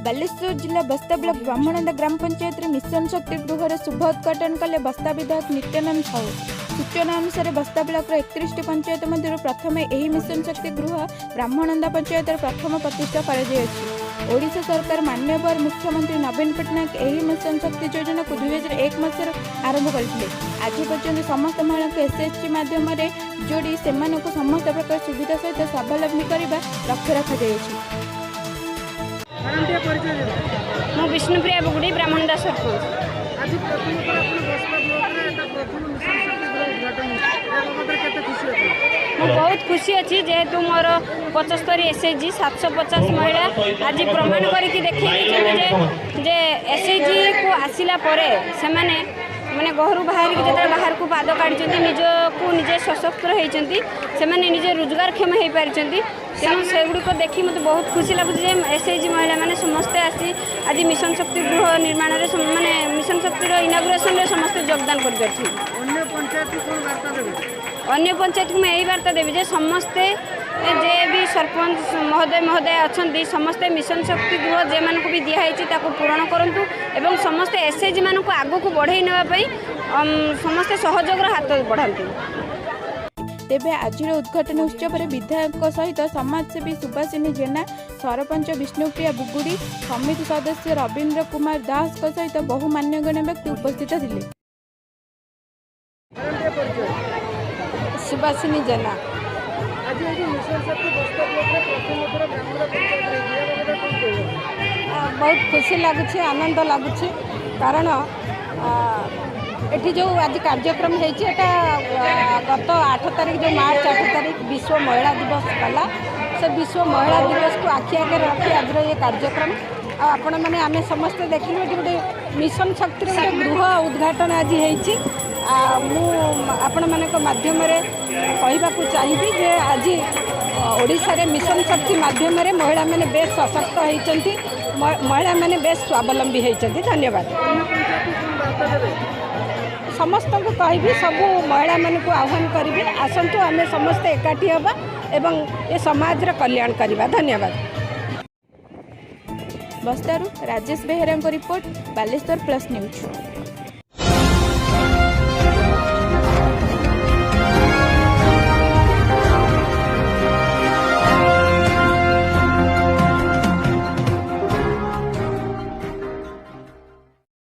ବାଲେଶ୍ୱର ଜିଲ୍ଲା ବସ୍ତା ବ୍ଲକ ବ୍ରାହ୍ମଣନ୍ଦା ଗ୍ରାମ ପଞ୍ଚାୟତରେ ମିଶନ ଶକ୍ତି ଗୃହର ଶୁଭ ଉଦ୍ଘାଟନ କଲେ ବସ୍ତା ବିଧାୟକ ନିତ୍ୟାନନ୍ଦ ସାହୁ। ସୂଚନା ଅନୁସାରେ, ବସ୍ତା ବ୍ଲକର 31ଟି ପଞ୍ଚାୟତ ମଧ୍ୟରୁ ପ୍ରଥମେ ଏହି ମିଶନ ଶକ୍ତି ଗୃହ ବ୍ରାହ୍ମଣନ୍ଦା ପଞ୍ଚାୟତରେ ପ୍ରଥମ ପ୍ରତିଷ୍ଠା କରାଯାଇଅଛି। ଓଡ଼ିଶା ସରକାର ମାନ୍ୟବର ମୁଖ୍ୟମନ୍ତ୍ରୀ ନବୀନ ପଟ୍ଟନାୟକ ଏହି ମିଶନ ଶକ୍ତି ଯୋଜନାକୁ 2001 ମସିହାରୁ ଆରମ୍ଭ କରିଥିଲେ। ଆଜି ପର୍ଯ୍ୟନ୍ତ ସମସ୍ତ ମହିଳାଙ୍କୁ ଏସ୍ଏଚ୍ଜି ମାଧ୍ୟମରେ ଯୋଡ଼ି ସେମାନଙ୍କୁ ସମସ୍ତ ପ୍ରକାର ସୁବିଧା ସହିତ ସ୍ୱାବଲମ୍ବୀ କରିବା ଲକ୍ଷ୍ୟ ରଖାଯାଇଅଛି। ମ୍ୟାଡ଼ାମ୍, ଟିକେ ପରିଚୟ ଦିଅନ୍ତୁ। ମୁଁ ବିଷ୍ଣୁପ୍ରିୟା ବୁଗୁଡ଼ି, ବ୍ରାହ୍ମଣନ୍ଦା ସରପଞ୍ଚ। ଆଜି ପ୍ରଥମ ଥର ଆପଣ ବସ୍ତା ବ୍ଲକରେ ଏଟା ପ୍ରଥମ ମିଶନ ଶକ୍ତି ଗୃହ ଉଦ୍ଘାଟନ ହେଇଛି। ଏ ବାବଦରେ କେତେ ଖୁସି ଅଛନ୍ତି? ମୁଁ ବହୁତ ଖୁସି ଅଛି, ଯେହେତୁ ମୋର 75 ଏସ୍ଏଚ୍ଜି, 750 ମହିଳା ଆଜି ପ୍ରମାଣ କରିକି ଦେଖେଇ ଦେଇଛନ୍ତି ଯେ ଏସ୍ଏଚ୍ଜିକୁ ଆସିଲା ପରେ ସେମାନେ ମାନେ ଘରୁ ବାହାରିକି ଯେତେବେଳେ ବାହାରକୁ ପାଦ କାଢ଼ିଛନ୍ତି, ନିଜକୁ ନିଜେ ସଶକ୍ତ ହେଇଛନ୍ତି, ସେମାନେ ନିଜେ ରୋଜଗାରକ୍ଷମ ହେଇପାରିଛନ୍ତି। ତେଣୁ ସେଗୁଡ଼ିକ ଦେଖି ମୋତେ ବହୁତ ଖୁସି ଲାଗୁଛି ଯେ ଏସ୍ଏଚ୍ଜି ମହିଳାମାନେ ସମସ୍ତେ ଆସି ଆଜି ମିଶନ ଶକ୍ତି ଗୃହ ନିର୍ମାଣରେ ମାନେ ମିଶନ ଶକ୍ତିର ଇନାଗୁରେସନରେ ସମସ୍ତେ ଯୋଗଦାନ କରିପାରିଛନ୍ତି। ଅନ୍ୟ ପଞ୍ଚାୟତକୁ କ'ଣ ବାର୍ତ୍ତା ଦେବେ? ଅନ୍ୟ ପଞ୍ଚାୟତକୁ ମୁଁ ଏଇ ବାର୍ତ୍ତା ଦେବି ଯେ ସମସ୍ତେ ଯେ ବି ସରପଞ୍ଚ ମହୋଦୟ ମହୋଦୟା ଅଛନ୍ତି, ସମସ୍ତେ ମିଶନ ଶକ୍ତି ଗୃହ ଯେଉଁମାନଙ୍କୁ ବି ଦିଆହେଇଛି ତାକୁ ପୂରଣ କରନ୍ତୁ ଏବଂ ସମସ୍ତେ ଏସ୍ଏଚ୍ଜି ମାନଙ୍କୁ ଆଗକୁ ବଢ଼େଇ ନେବା ପାଇଁ ସମସ୍ତେ ସହଯୋଗର ହାତ ବଢ଼ାନ୍ତୁ। ତେବେ ଆଜିର ଉଦ୍ଘାଟନ ଉତ୍ସବରେ ବିଧାୟକଙ୍କ ସହିତ ସମାଜସେବୀ ସୁବାସିନୀ ଜେନା, ସରପଞ୍ଚ ବିଷ୍ଣୁପ୍ରିୟା ବୁଗୁଡ଼ି, ସମିତି ସଦସ୍ୟ ରବୀନ୍ଦ୍ର କୁମାର ଦାସଙ୍କ ସହିତ ବହୁ ମାନ୍ୟଗଣ୍ୟ ବ୍ୟକ୍ତି ଉପସ୍ଥିତ ଥିଲେ। ମ୍ୟାଡ଼ାମ୍, ଟିକେ ପରିଚୟ। ସୁବାସିନୀ ଜେନା। ଆଜି ଏଇ ଯେଉଁ ମିଶନ ଶକ୍ତି ବସ୍ତା ବ୍ଲକରେ ପ୍ରଥମ ଥର ବ୍ରାହ୍ମଣ ପଞ୍ଚାୟତରେ ହେଇଛି, ଏ ବାବଦରେ କ'ଣ କହିବେ? ବହୁତ ଖୁସି ଲାଗୁଛି, ଆନନ୍ଦ ଲାଗୁଛି। କାରଣ ଏଠି ଯେଉଁ ଆଜି କାର୍ଯ୍ୟକ୍ରମ ହେଇଛି, ଏଟା ଗତ 8 ତାରିଖ, ଯେଉଁ ମାର୍ଚ୍ଚ 8 ତାରିଖ ବିଶ୍ୱ ମହିଳା ଦିବସ ଗଲା, ସେ ବିଶ୍ୱ ମହିଳା ଦିବସକୁ ଆଖି ଆଗରେ ରଖି ଆଜିର ଏ କାର୍ଯ୍ୟକ୍ରମ। ଆଉ ଆପଣମାନେ, ଆମେ ସମସ୍ତେ ଦେଖିଲୁ, ଏଠି ଗୋଟେ ମିଶନ ଶକ୍ତିର ଗୋଟେ ଗୃହ ଉଦ୍ଘାଟନ ଆଜି ହେଇଛି। ଆଉ ମୁଁ ଆପଣମାନଙ୍କ ମାଧ୍ୟମରେ କହିବାକୁ ଚାହିଁବି ଯେ ଆଜି ଓଡ଼ିଶାରେ ମିଶନ ଶକ୍ତି ମାଧ୍ୟମରେ ମହିଳାମାନେ ବେଶ ସଶକ୍ତ ହେଇଛନ୍ତି, ମହିଳାମାନେ ବେଶ ସ୍ୱାବଲମ୍ବୀ ହେଇଛନ୍ତି। ଧନ୍ୟବାଦ। ଅନ୍ୟ ପଞ୍ଚାୟତକୁ କ'ଣ ବାର୍ତ୍ତା ଦେବେ? ସମସ୍ତଙ୍କୁ କହିବି, ସବୁ ମହିଳାମାନଙ୍କୁ ଆହ୍ୱାନ କରିବି, ଆସନ୍ତୁ ଆମେ ସମସ୍ତେ ଏକାଠି ହେବା ଏବଂ ଏ ସମାଜର କଲ୍ୟାଣ କରିବା। ଧନ୍ୟବାଦ। ବସ୍ତାରୁ ରାଜେଶ ବେହେରାଙ୍କ ରିପୋର୍ଟ, ବାଲେଶ୍ୱର ପ୍ଲସ୍ ନ୍ୟୁଜ୍।